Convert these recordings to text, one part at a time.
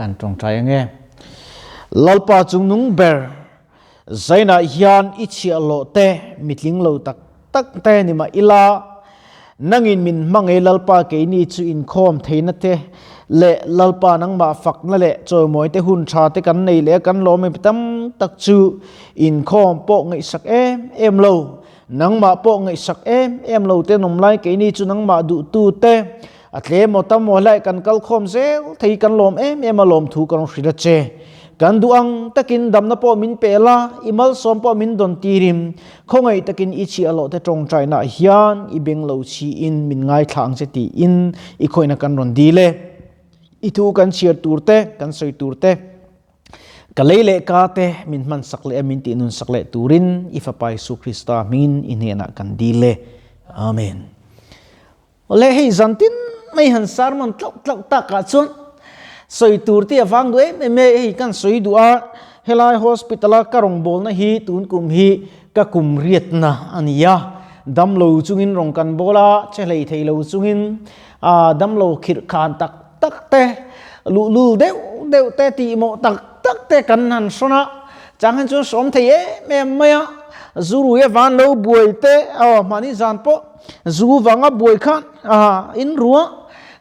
Kan tawngtai ange. Lalpa chungnung ber Zainah hian i chhiahhlawh te mitling lo tak tak te ni mah ila, nangin min hmangei Lalpa keini chu inkhawm theihna te leh Lalpa nangmah fakna leh chawimawi te hun tha te kan nei leh a kan lawm em tam tak chu inkhawm pawh ngaihsak em em lo, nangmah pawh ngaihsak em em lo te an awm lai keini chu nangmah duhtu te A tlem aw tam aw hlai kan kal khawm zel thei kan lawm em em a lawm thu ka rawn hrilh a che. Kan duh ang takin damna pawh min pe la, i malsawm pawh min dawn tirim, khawngaih takin i chhiah loh te tawngtaina hian i beng lo chhiin min ngaithla ang che tiin i khawihna kan rawn dil e. I thu kan chhiar tur te, kan sawi tur te, ka lei leh ka te min hman sak leh a min tih nun sak leh turin i Fapa Isu Krista hmingin i hnenah kan dil e. Amen. Awle hei zan tin mai han sermon tlauh tlauh takah chuan sawi tur te a vang duh em em e, hei kan sawi duh a, helai hospital a ka rawngbawlna hi tun kum hi ka kum riatna a ni a, damlo chungin rawng kan bawl a, che hlei thei lo chungin ah damlo khirh khan tak tak te, luhlul deuh deuh te tihmawh tak tak te kan han hrawn a, chang hian chuan hrawm thei em em mai a, zu rui avan lo buai te aw mahni zan pawh. Zu vanga buai khan a in rua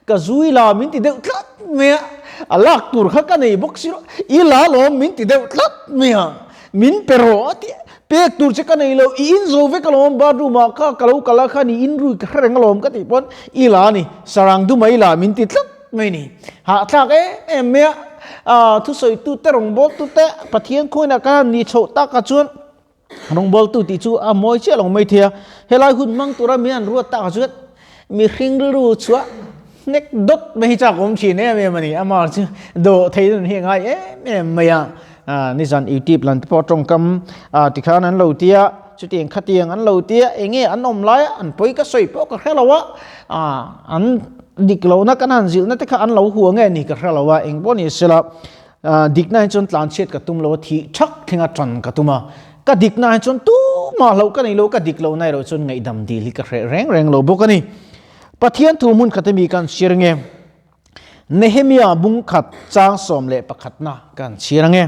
ka zu i la min ti deuh tlat mai a, a lak tur kha ka nei bawk si lo, i la lawm min ti deuh tlat mai a, min pe rawh a ti a, pek tur che ka nei lo, i in zo vek alawm bathroom ah kha ka lo kal a khan i in rui ka hre reng alawm ka tih pawn i la a ni, sarang du mai la min ti tlat mai ni, hahthlak em em mai a, thusawi tu te rawngbawltu te Pathian khawihnah khan han ni chhoh takah chuan. Rawngbawltu tih chu a mawi chiah lo mai thei a, helai hun hmang tura min an ruat tak chuan mihring rilru chhuah hnek dawt mai hi chak awm thin em em a ni. Amah chu dawh thei nun hi a ngai em em mai a, nizan YouTube lam te pawh tawngkam tikhan an lo ti a, chutiang khatiang an lo ti a, eng nge an awm lai a, an pawi ka sawi pawh ka hre lo a, an dik lohna kan han zilhna te kha an lo hua nge ni ka hre lo a, eng pawh ni sela. Dikna hi chuan tlanchhiat ka tum lo a, thih thak thlenga tan ka tum a. Ka dikna hi chuan tumah hlauh ka nei lo, ka dik lohna erawh chuan ngaihdam dil hi ka hreh reng reng lo bawk a ni. Pathian thu hmun khat ami kan chhiar ange. Nehemia bung khat chang 11 na kan chhiar ange.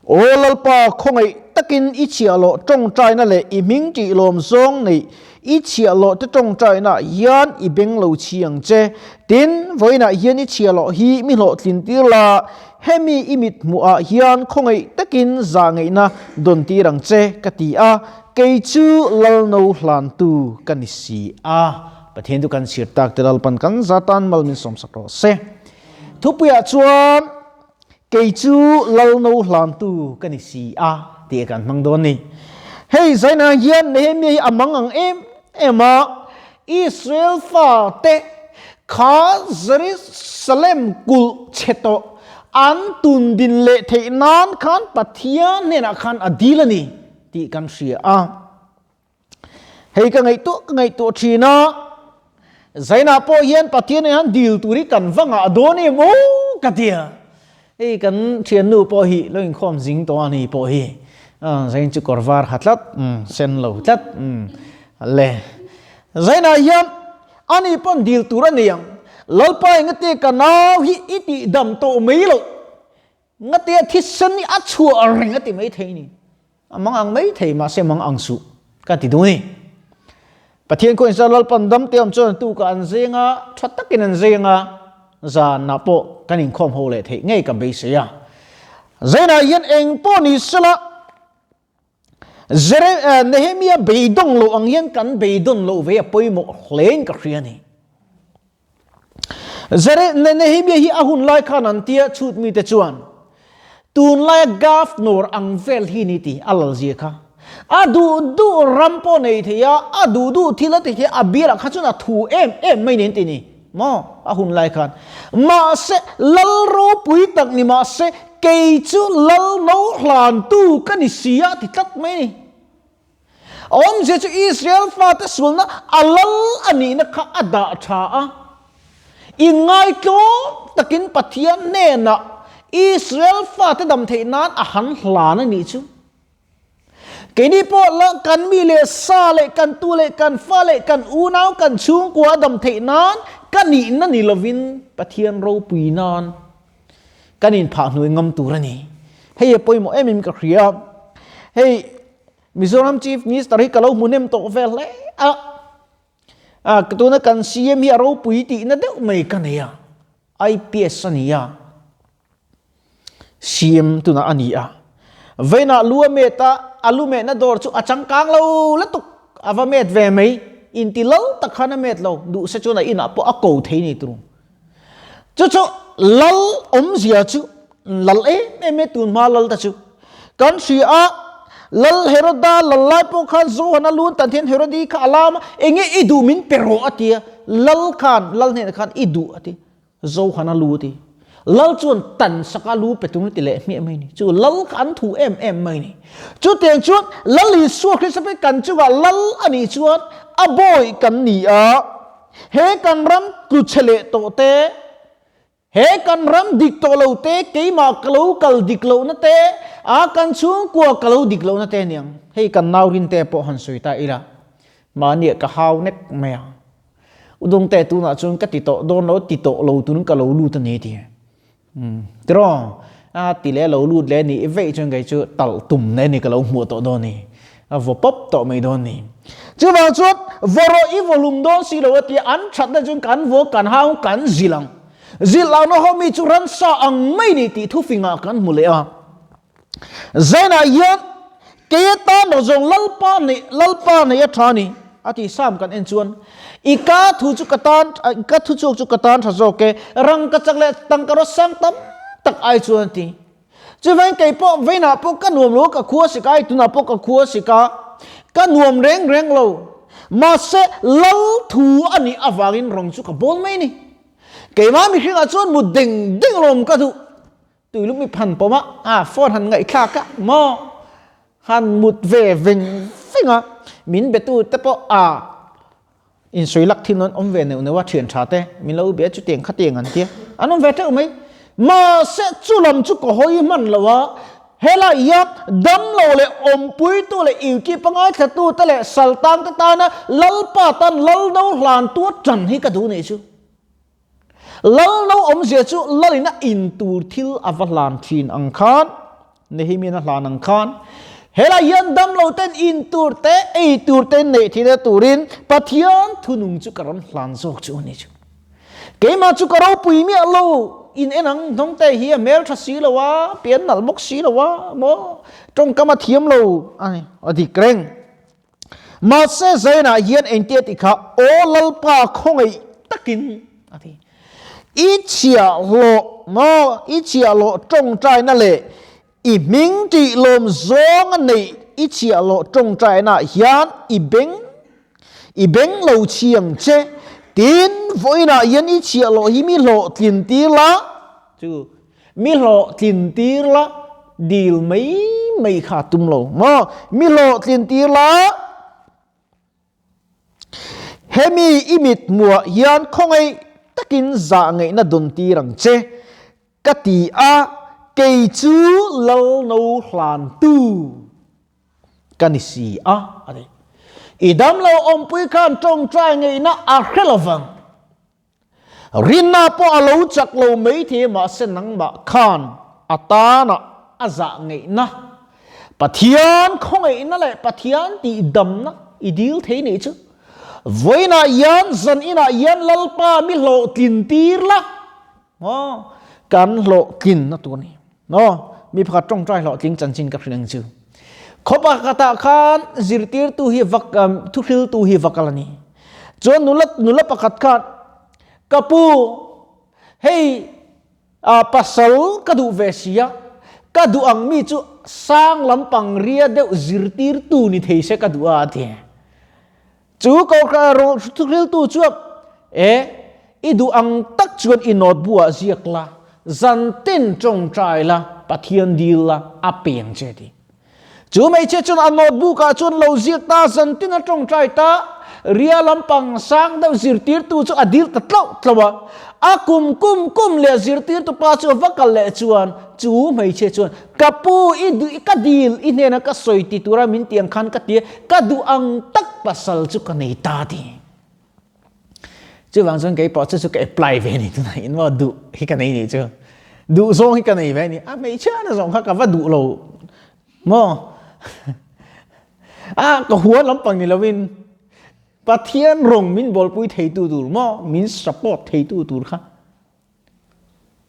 Aw Lalpa, khawngaih takin i chhiahhlawh tawngtaina leh i hming tih lawm zawng neih i chhiahhlawh te tawngtaina hian i beng lo chhi ang che. Tin, vawiinah hian i chhiahhlawh hi mi hlawhtlin tir la, hemi i mit hmuhah hian khawngaih takin zah ngeihna dawn tir ang che, ka ti a, kei chu Lalno hlantu ka ni si a. Pathian chu kan chhir tak te Lalpan kan za tan mal min sawmsak rawh se. Thupuiah chuan. Kei chu Lalno hlantu ka ni si a, tih a kan hmang dawn ni. Hei zainah hian Nehemia hi a mang ang em em a, Israel fate kha Jerusalem kulh chhe tawh an tun din leh theih nan khan Pathian hnenah khan a dil a ni tih kan hria a. Hei ka ngaihtuah ka ngaihtuah thin a, Zainah pawh hian Pathian hian dil tur hi kan va ngah dawn em aw ka ti a. Hei kan thiannu pawh hi lo inkhawm zing tawh a ni pawh hi Zain chu kawr var ha tlat, sen lo tlat le. Zainah hian ani pawn dil tur a nei ang, Lalpa engati ka nau hi i tihdam tawh mai loh, Ngatia thisen hi a chhuah reng a ti mai thei ni. A mang ang mai thei mahse mang ang suh ka ti duh ni. Pathian khaw insa Lalpan dam te awm chuan tu ka an zeng a, tha takin an zeng a, zanah pawh kan inkhawm ho leh theih ngei ka beisei a. Zainah hian eng pawh ni sela Jere Nehemia beidawng lo ang hian kan beidawn loh ve a pawimawh hlein ka hria ni. Jere Nehemia hi a hun lai khan an tia chhut mite chuan tunlaia governor ang vel hi ni ti a lal zia kha. A duh duh ram pawh nei thei a, a duh duh thil a ti thei a, a bialah kha chuan a thu em em mai ni an ti ni. Maw? A hun lai khan. Mahse, lal ropui tak ni mahse, kei chu lal no hlantu ka ni si a ti tlat mai ni. A awmzia chu Israel fate sualna a lal a nihna kha a dah tha a. Inngaitlawm takin Pathian hnenah Israel fate dam theih nan a han hlan a nih chu. Keini pawh la kan mi leh sa leh kan tu leh kan fa leh kan unau kan chhungkua a dam theih nan ka nihna ni lovin Pathian ropui nan. Kan inphah hnuai ngam tur a ni. Hei a pawimawh em em ka hria. Hei Mizoram Chief Minister hi ka lo hmu nem tawh vel hle a. A tuna kan CM hi a ropui tihna deuh mai ka nei a. IPS a ni a. CM tuna a ni a. Vainah lu a met a, a lu mehna dawr chu a changkang lo lutuk. A va met ve mai. Inti lal tak khan a met lo. Duh se chuan a inah pawh a ko thei ni tur. Chu chu lal awmzia chu lal em em e tun hma lal ta chu. Kan hria a, Lal Heroda lal lai pawh khan Johana lun tan hian Herodi kha a lam a, enge i duh min pe rawh a ti a, lal khan lal hnenah khan i duh a ti, Johana lu a ti. Lal chuan tan saka lu pe tum a ti leh hmiah mai ni. Chu lal kha an thu em em mai ni. Chutiang chuan Lal Isua Krista pawh kan chungah lal a nih chuan a bawi kan ni a, He kan ram tluchhe leh tawh te, he kan ram dik tawh lo te, keimah ka lo kal dik lohna te, a kan chhungkua ka lo dik lohna te aniang. Hei kan nau rin te pawh han sawi ta ila, mahniah ka hau nek mai a. Udawngte tunah chuan ka ti tawh dawn lo, ti tawh lo tun ka lo lut a ni ti. Tiraw? A ti leh lo lut leh ni veih chuan kei chu talh tum na ni ka lo hmuh tawh dawn ni. A vaw pawp tawh mai dawn ni. Chuvang chuan vaw rawh i vaw hlum dawn si lo a tia an thatna chuan kan vaw kan hau kan zilh ang. Zilh ang na ho mi chu ransa ang mai ni tih thufingah kan hmu leh a. Zainah hian kei atan rawh zawng Lalpa nei Lalpa nei a tha ni a ti sam kan en chuan i ka thu chu ka tan i ka thu chhuak chu ka tan tha zawk e rangka chak leh tangka rawt sang tam tak ai chuan a ti. Chuvangin kei pawh veinah pawh ka nuam lo ka khua sik a i tunah pawh ka khua sik a ka nuam reng reng lo mahse Lal thu a nih avangin rawng chu ka bawl mai a ni. Keimah mihringah chuan mut deng deng lawm ka duh. Tui lung mi phan pawm a, a phone han ngaihthlak a maw han mut ve veng veng a, min be tu te pawh a insawi lak thin an awm ve neuh neuh a, thian tha te min lo be a chutiang khatiang an tia an awm ve teuh mai. Mahse chu lam chu ka hawi hman lo a, helai hian damlo leh awmpuitu leh iuki pangai thlatu te leh saltang te tana Lalpa tan Lalno hlantu a tan hi ka duh nih chu. Lalno awmzia chu Lalin a in tur thil a va hlan thin ang khan, Nehemian a hlan ang khan, helai hian damlo ten in tur te, ei tur te neih theihna turin Pathian thunung chu ka rawn hlan zawk chu a ni chu. Keimah chu ka ropui miah lo, in en ang hnawng te hi a hmel tha si lo a, pian nalh bawk si lo a, maw tawngkam a thiam lo a ni, a dik reng. Mahse Zainah hian engtia ti kha Aw Lalpa khawngaih takin a ti. I chhiahhlawh maw i chhiahhlawh tawngtaina leh i hming tih lawm zawng a neih i chhiahhlawh tawngtaina hian i beng i beng lo chhiang che tin vawiinah hian i chhiahhlawh hi mi hlawhtlin tir la chu Mi hlawhtlin tir la dil mai mai kha tum lo maw? Mi hlawhtlin tir la hemi i mit hmuah hian khawngaih takin zah ngaihna dawn tir ang che ka ti a, kei chu Lalno hlantu ka ni si a a ti. I damlo awmpui khan tawngtai ngaihna a hre lovang. Rinna pawh a lo chak lo maithei mahse nangmah khan a tanah a zah ngeihna, Pathian khawngaihna leh Pathian tihdamna i dil thei nih chu. Vawiinah hian zan inah hian Lalpa mi hlawhtlin tir la, maw kan hlawhtlinna tur a ni. Maw mi pakhat tawngtai hlawhtling chanchin ka hrilh ang chu. Khaw pakhatah khan zirtirtu hi vak thuhriltu hi va kal a ni. Chuan nula nula pakhat khan ka pu hei pasal ka duh ve sia ka duh ang mi chu sang lampang ria deuh zirtirtu ni thei se ka duh a a ti. Chu kohhran thuhriltu chuan e i duh ang tak chuan i notebook ah ziak la, zan tin tawngtai la, Pathian dil la, a peng che ti. Chu hmeichhia chuan a notebook ah chuan lo ziak ta, zan tin a tawngtai ta, ria lampang sang deuh zirtirtu chu a dil ta tlauh tlauh a. A kum kum kum leh zirtirtu pa chu a va kal leh chuan chu hmeichhia chuan Ka pu i duh i ka dil i hnena ka sawi ti tura min ti ang khan ka ti a, ka duh ang tak pasal chu ka nei ta ti. Chuvang chuan kei pawh chu chu ka apply ve ni tunah in maw duh hi ka nei nih chu. Duh zawng hi ka nei ve ni. A hmeichhia na zawng kha ka va duh lo maw? A ka hua lampang ni lovin Pathian rawng min bawlpui theitu tur maw? Min support theitu tur kha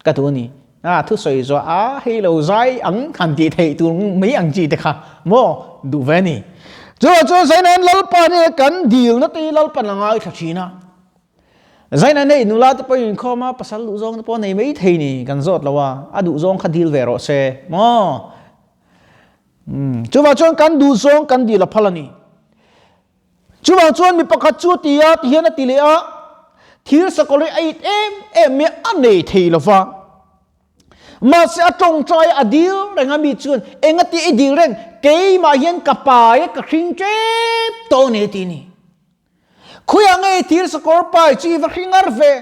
ka duh a ni. A thusawi zawh a hei lo zai ang han tih theih tur mai ang chi te kha maw duh ve a ni. Chuvang chuan Zainain Lalpa nia kan dilna te hi Lalpan a ngaithla thin a. Zaina nei nula te pawhin inkhawm a, pasal duhzawng te pawh nei mai thei ni, kan zawt lo a, a duhzawng kha dil ve rawh se maw? Umm, chuvang chuan kan duhzawng kan dil a phal a ni. Chuvang chuan mi pakhat chu a ti a, tihian a ti leh a, thil sakawlh hi a it em em mai a, a nei thei lo va. Mahse a tawngtai a dil reng a, mi chuan engati i dil reng, keimah hian ka pai a, ka hring tep tawh a ni a ti a ni. Khuiah ngei thir sakawr pai chu i va hring ar ve.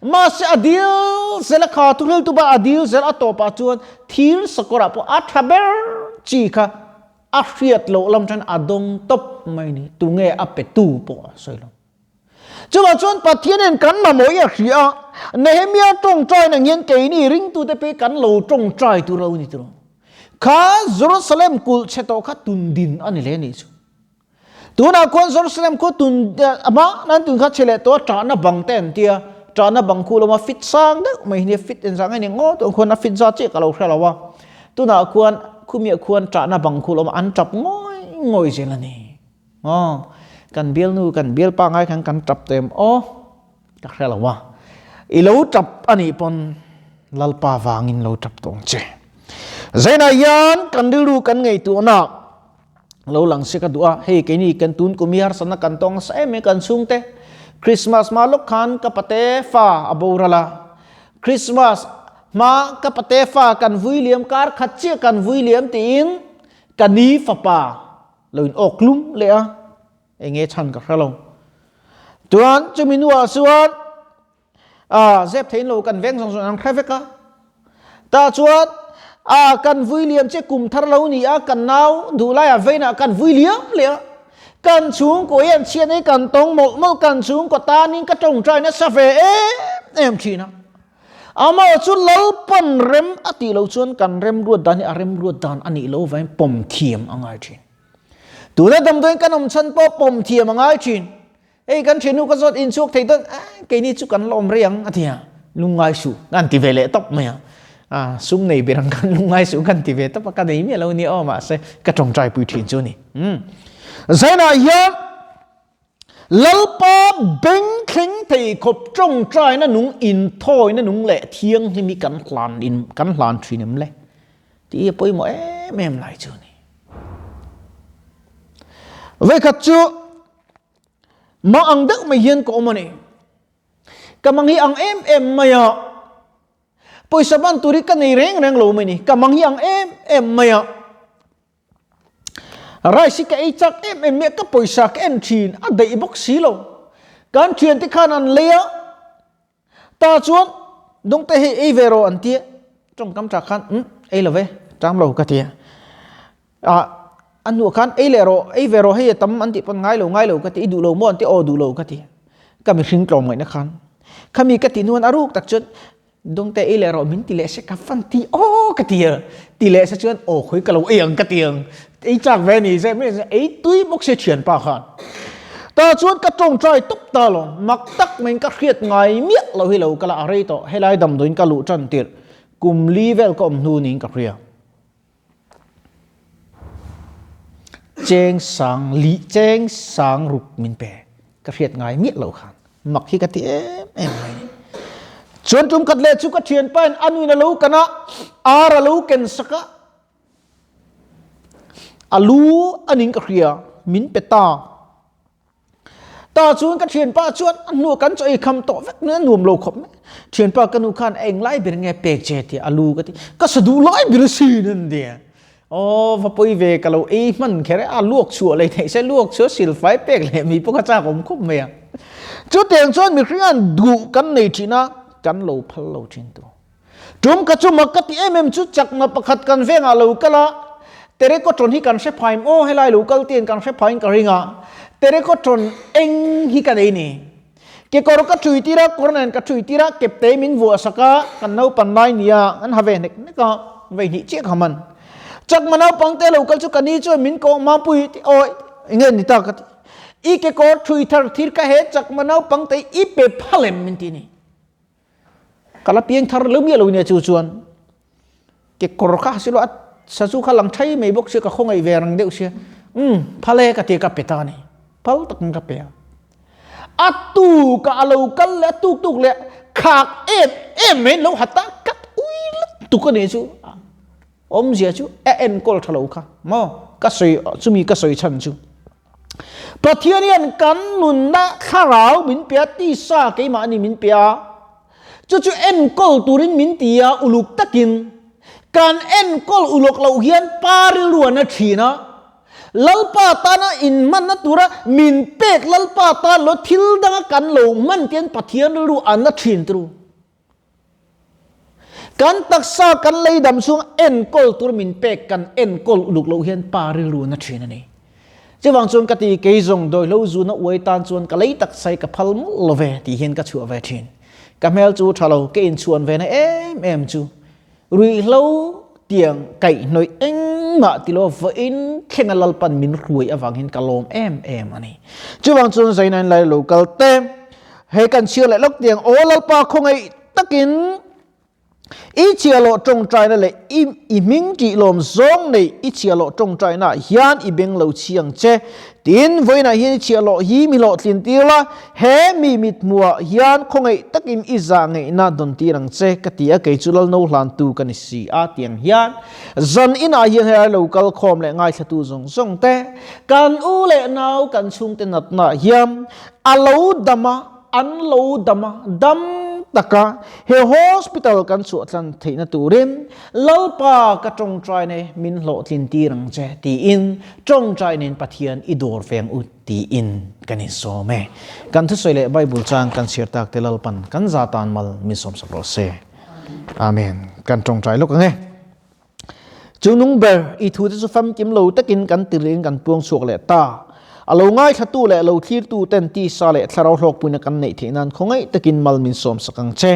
Mahse a dil zel a kha thuhriltu ba a dil zel a tawpah chuan thir sakawrah pawh a tha ber chi kha a hriat loh lam chuan a dawng tawp mai ni. Tunge a petu pawh a sawi lo. Chuvang chuan Pathianin kan mamawh hi a hria a, Nehemia tawngtai nang hian keini ringtute pawh hi kan lo tawngtai tur lo ni tiraw. Kha Jerusalem kulh chhe tawh kha tundin a ni hle a nih chu. Tunah khuan Jerusalem khu tun a hma nan tun kha chhe leh tawh a ṭahna bang te an tia, ṭahna bang khu lawma fit sang deuh mai hi nia fit engzah nge ni ngawt tawh khuan a fit zat chiah ka lo hre lo a, tunah khuan khumiah khuan ṭahna bang khu lawma an ṭap ngawi ngawi zel a ni. Aw kan bialnu kan bialpa ngai khan kan ṭap tawh em aw ka hre lo a, i lo ṭap a nih pawn Lalpa vangin lo ṭap tawh ang che. Zainah hian kan rilru kan ngaihtuahna lo lang se ka duh a, hei keini kan tun kum hi harsatna kan tawng nasa em em kan chhungte Christmas hma lawk khan ka pate fa a boral a, Christmas hma ka pate fa kan vui liam kar khat chiah kan vui liam tiin ka ni fapa lo in awk lum leh a, enge chhan ka hre lo. Chuan chumi hnuah chuan A zep thei lo kan veng zawng zawng an hre vek a. Tah chuan a kan vui liam che kum thar lo ni a kan nau duh lai a vein ah kan vui liam leh a. Kan chhungkaw hian chhiat hi kan tawng mawlh mawlh kan chhungkaw tanin ka tawngtai nasa ve em em thin a. Amah chu Lalpan rem a tih loh chuan kan remruat dan hi a remruat dan a nih loh avangin pawm thiam a ngai thin. Tuna damdawiin kan awm chhan pawh pawm thiam a ngai thin. Hei kan thiannu ka zawt inchhuak thei dawn a, keini chu kan la awm rei ang a ti a, lungngai suh kan ti ve leh tawp mai a, a sum nei ber ang khan lungngai suh kan ti ve tawp a, ka nei miah lo nia aw mahse ka tawngtai pui thin chu a ni. Umm Zainah hian Lalpa beng thleng thei khawp tawngtaina nung inthawina nung leh thianghlim hi kan hlan in kan hlan thin em le tih hi a pawimawh em em lai chu a ni. Vawikhat chu Mah ang deuh mai hian ka awm a ni. Ka mang hi ang em em mai a. Pawisa ban tur hi ka nei reng reng lo mai ni. Ka mang hi ang em em mai a. Rice hi ka ei chak em em mai a, ka pawisa ka en thin a daih bawk si lo. Kan thiante khan an lei a. Ta chuan dawngte hei ei ve rawh an tia tawngkam tah khan umm ei lo ve tang lo ka tia ah a hnuah khan ei leh rawh ei ve rawh hei a tam an tih pawn ngai lo ngai lo ka ti i duh lo maw an ti aw duh lo ka ti ka mihring tlawm ngaihna khan khami ka tih hnuan a ruk tak chuan dawngte ei leh rawh min ti leh se ka fan ti aw ka ti a ti leh se chuan aw khawi ka lo ei ang ka ti ang Ei chak ve ni se mi ei tui bawk se thianpa khan. Ta chuan ka tawngtai tawp ta lo, mak tak maiin ka hriat ngai miah lo hi lo kal a, a rei tawh, helai damdawiin ka luh tan tirh kum li vel ka awm hnu niin ka hria. Cheng sang li cheng sang ruk min pe, ka hriat ngai miah lo khan mak hi ka ti em em mai ni. Chuan tum khat leh chu ka thianpa in a nuin a lo kan a, ar a lo ken sak a, A lu a ning ka hria, min pe ta. Ta chuan ka thianpa chuan a hnuah kan chaw ei kham tawh vek mai a nuam lo khawp mai. Thianpa ka nu khan eng lai ber nge pek che tia a lu ka ti. Ka sa duh lai ber asin an ti a. Aw va pawi ve ka lo ei hman kher e, a luak chhuah leh theih se luak chhuah silfai pek leh mi pawh kha chak awm khawp mai a. Chutiang chuan mihring an duh kan nei thin a, kan lo phal lo thin tu. Tum ka chu mak ka ti em em chu chakna pakhat kan vengah lo kal a, Terekotron hi kan hre phaim aw helai lo kal tian kan hre phain ka ring a, Terekotron eng hi ka nei ni. Kekawr ka ṭhui tir a, kawr nen ka ṭhui tir a, kepte min vuah sak a, kan naupan lai nia an ha ve hnek hnek a, vei hnih chiah kha man. Chakma naupang te lo kal chu ka ni chuan min kawh mapui ti awi enge ni ta ka ti. I kekawr ṭhui thar thir kha he chakma naupang te i pe phal em min ti ni. Ka la piang thar lo miah lo nia chu chuan kekawr kha silo a sazu kha lang thai mai bawk sia ka khawngaih ve rang deuh sia um phal e ka ti ka pe ta ni phal takin ka pe a a tu ka alo kal leh a tuk tuk leh khak em em mai lo hata kat ui lutuk ani chu Awmzia chu a enkawl tha lo kha maw? Ka sawi chumi ka sawi chhan chu Pathian hian kan nunna thlarau min pe a, tisa keimahni min pe a, chu chu enkawl turin min ti a, uluk takin kan enkawl uluk loh hian pa rilru an a thin a, Lalpa tana inhmanna tura min pek Lalpa tan lo thil danga kan lo hman tian Pathian rilru an la thin turu. Kan taksa kan lei dam chhung enkawl tur min pek kan enkawl uluk loh hian pa rilru na thin a ni. Chuvang chuan ka ti kei zawng dawihlo zuna uai tan chuan ka lei taksa hi ka phal mawlh lo ve tih hian ka chhuah ve thin. Ka hmel chu tha lo, ka inchhuan ve na em em chu ruihhlo tiang kaihhnawih engmah ti lo vawiin thlenga Lalpan min hruai avang hian ka lawm em em a ni. Chuvang chuan Zainain lai lo kal te. Hei kan chhiar leh lawk tiang aw Lalpa khawngaih takin i chhiahhlawh tawngtaina leh i i hming tih lawm zawng nei i chhiahhlawh tawngtaina ah hian i beng lo chhiang che. Tin, vawiinah hian i chhiahhlawh hi mi hlawhtlin tir la, he mi mithmuhah hian khawngaih takin i zah ngeihna dawn tir ang che ka ti a, kei chu Lalno hlantu ka ni si a tiang hian zan inah hian helai lo kal khawm leh ngaithlatu zawng zawng te kan u leh nau kan chhungte natna hian A lo dam a, an lo dam a, dam taka he hospital kan chhuahtlan theihna turin Lalpa ka tawngtai ne min hlawhtlin tir ang che tiin tawngtai nen Pathian i dawr ve ang u tiin kan insawm e. Kan thusawi leh Bible chang kan chhiar tak te Lalpan kan za tan mal min sawmsak rawh se. Amen. Kan tawngtai lawk ang e. Chu nung ber i thute chu famkim lo takin kan tirhin kan puang chhuak leh ta. A lo ngaithlatu leh lo thlirtu ten tisa leh thlarau hlawkpuina kan neih theih nan khawngaih takin mal min sawmsak ang che.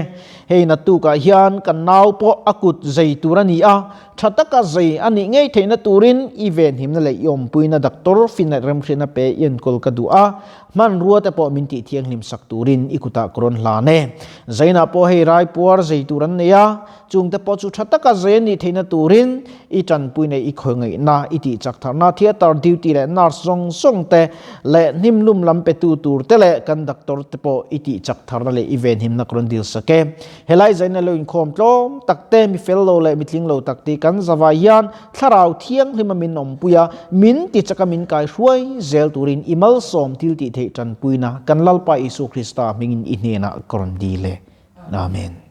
Hei naktukah hian kan nau pawh a kut zei tur a ni a, tha taka zei a nih ngei theihna turin i venhimna leh i awmpuina doctor Finnet remhriatna pe i enkawl ka duh a, Hmanrua te pawh min tih thianghlim sak turin i kutah ka rawn hlan e. Zainah pawh hei raipuar zei tur an nei a, chung te pawh chu tha taka zei an nih theihna turin i tanpui nei i khawngaihna i tih chak tharna theatre duty leh nurse zawng zawng te leh hnimlum lam petu tur te leh kan doctor te pawh i tih chak tharna leh i venhimna ka rawn dil sak e. Helai zaina lo inkhawm tlawm tak te, mi fel lo leh mi tling lo tak tih kan zavai hian Thlarau Thianghlima min awmpui a, min ti chaka min kai hruai zel turin i malsawm thil tih theih tanpuina kan Lalpa Isua Krista hmingin i hnenah ka rawn dil e. Amen.